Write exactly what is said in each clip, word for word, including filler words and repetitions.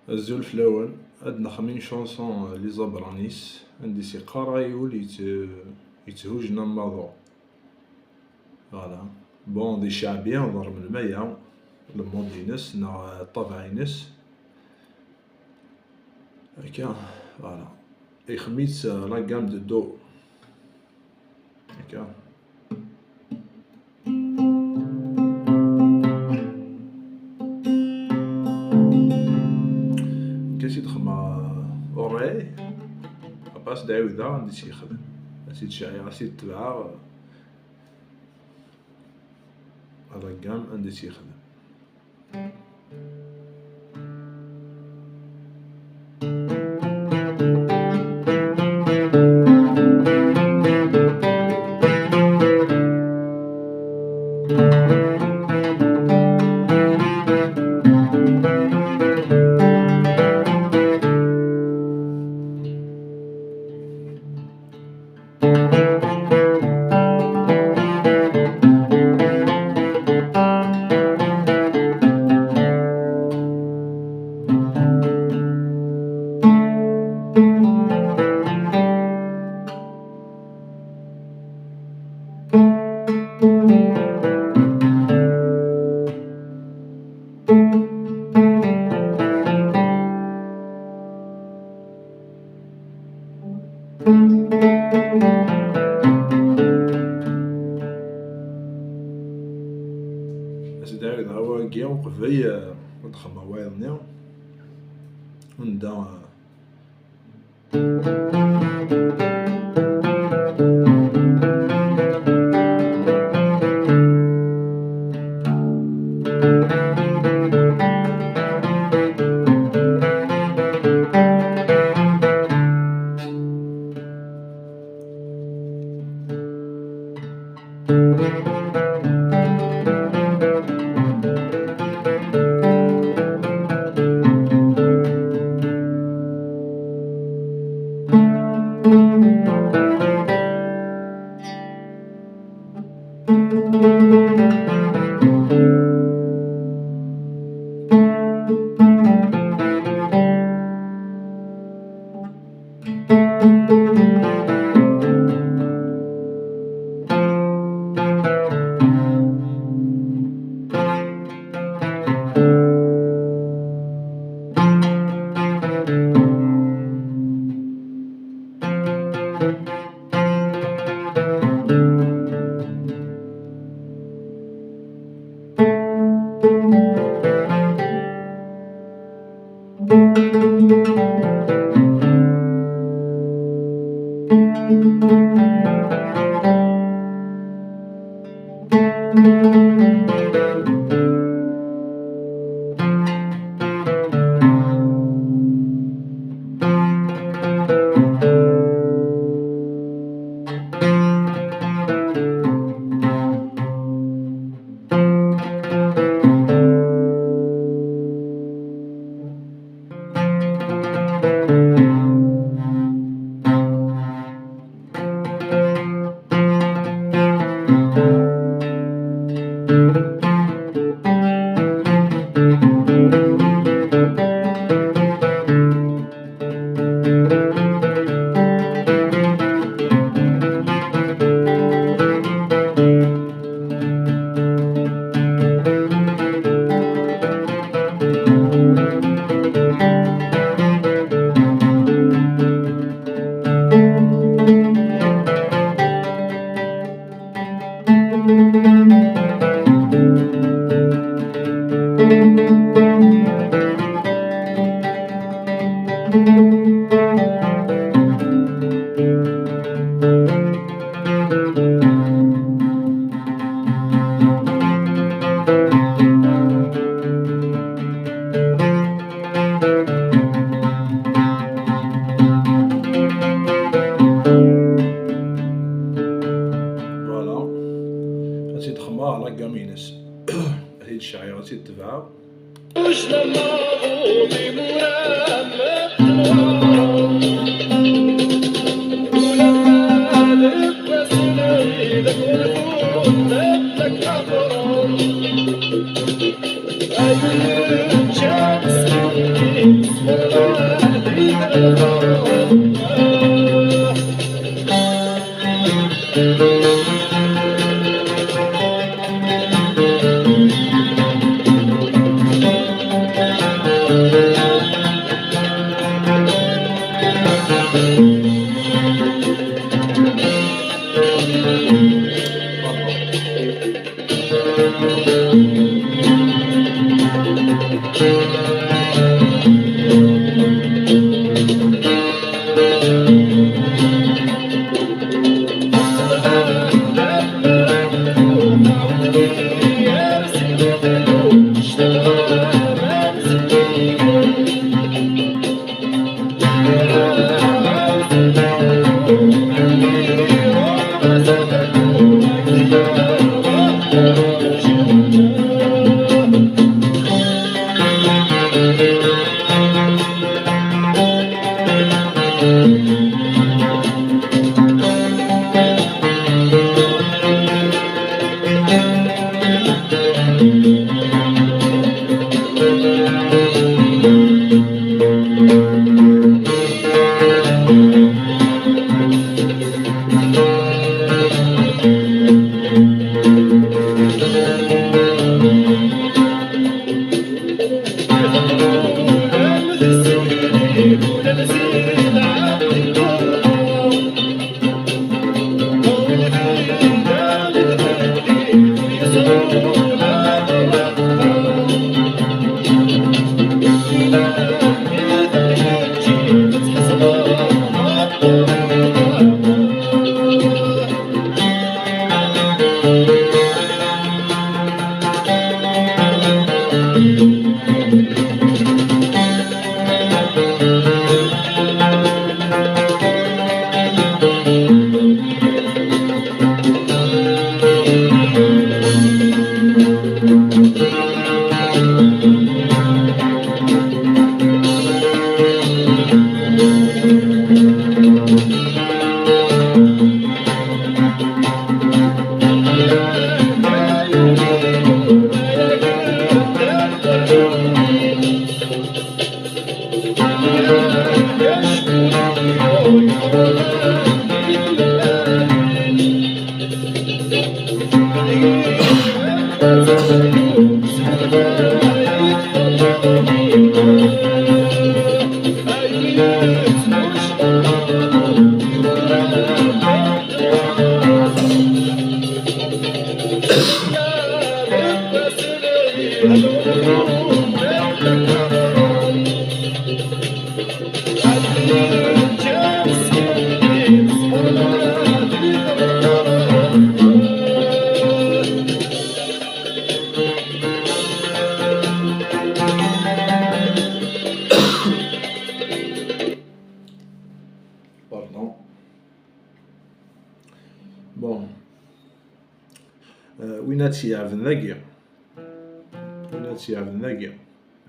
Azul fell-awen, ad nexdem une chanson, euh, Lisa Branis, anda i s-yeqqar aɣyul yet-, yetthujjen am waḍu. Voilà. Bon, di cceɛbi, ḍerrem lmaya, le mode-ines, neɣ, euh, ṭṭabeɛ-ines. Akka, voilà. Ixdem-itt, euh, la gamme de do. Akka. Akka i d-xedmeɣ, euh, uray. Après, ad ɛiwdeɣ anda i tt-yexdem. Ad tt-id-ceɛɛiɣ, ad tt-id-tebɛeɣ. Ala gamme anda i tt-yexdem. Ad tt-id-ɛiwdeɣ awal-agi uqbel, eh, ad d-xedmeɣ wayeḍ-nni. Anda, eh, Voilà. Ad tt-id-xedmeɣ la gamme-ines. Ad tt-id-ceɛɛiɣ, ad tt-id-tebɛeɣ. Pardon. Bon. Euh, win ad tt-yeɛben dagi. Win ad tt-yeɛben dagi.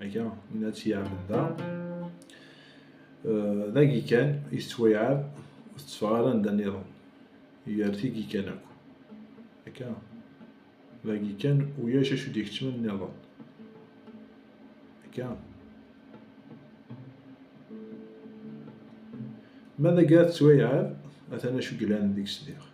Akka, win ad tt-yeɛben da. Euh, dagi kan i tettwayeɛɛeb, ur tetteffeɣ ara anda nniḍen. Gar tigi kan akk. Akka. Dagi kan, ulac acu d-ikeččmen nniḍen. Akka. Ma dagi ad tettwayeɛɛeb, atan acu yellan deg-s diɣ.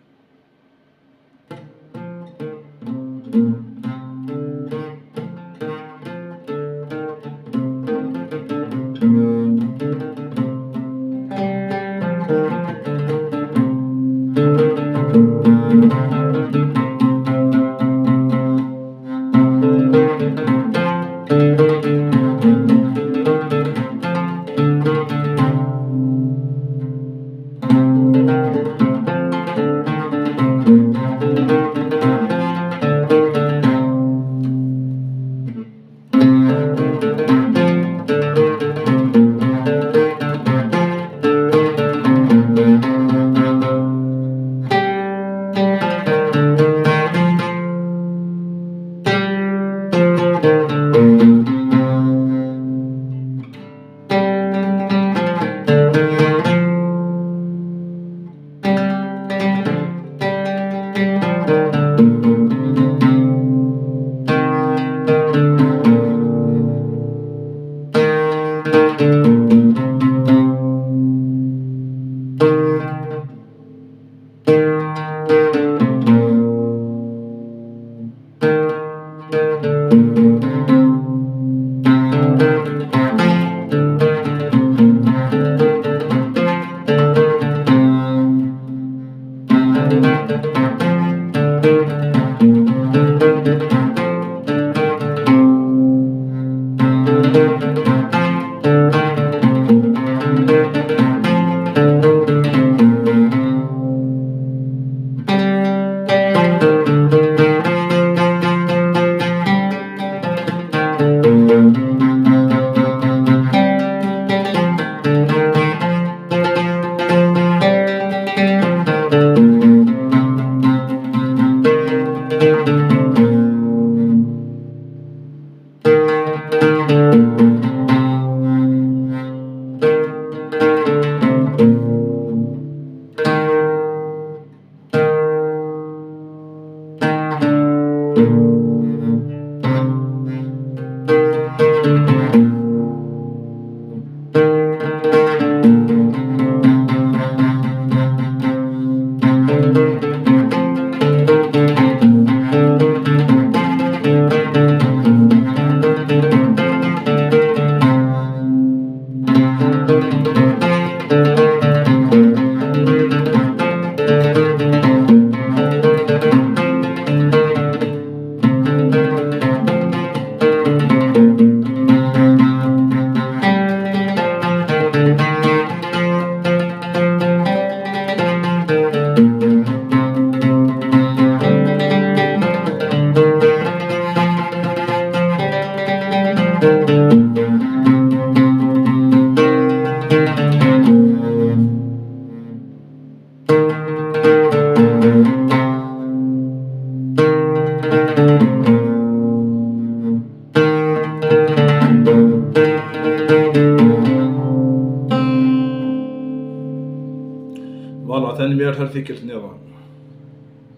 Voilà, tanemmirt, ar tikkelt nniḍen.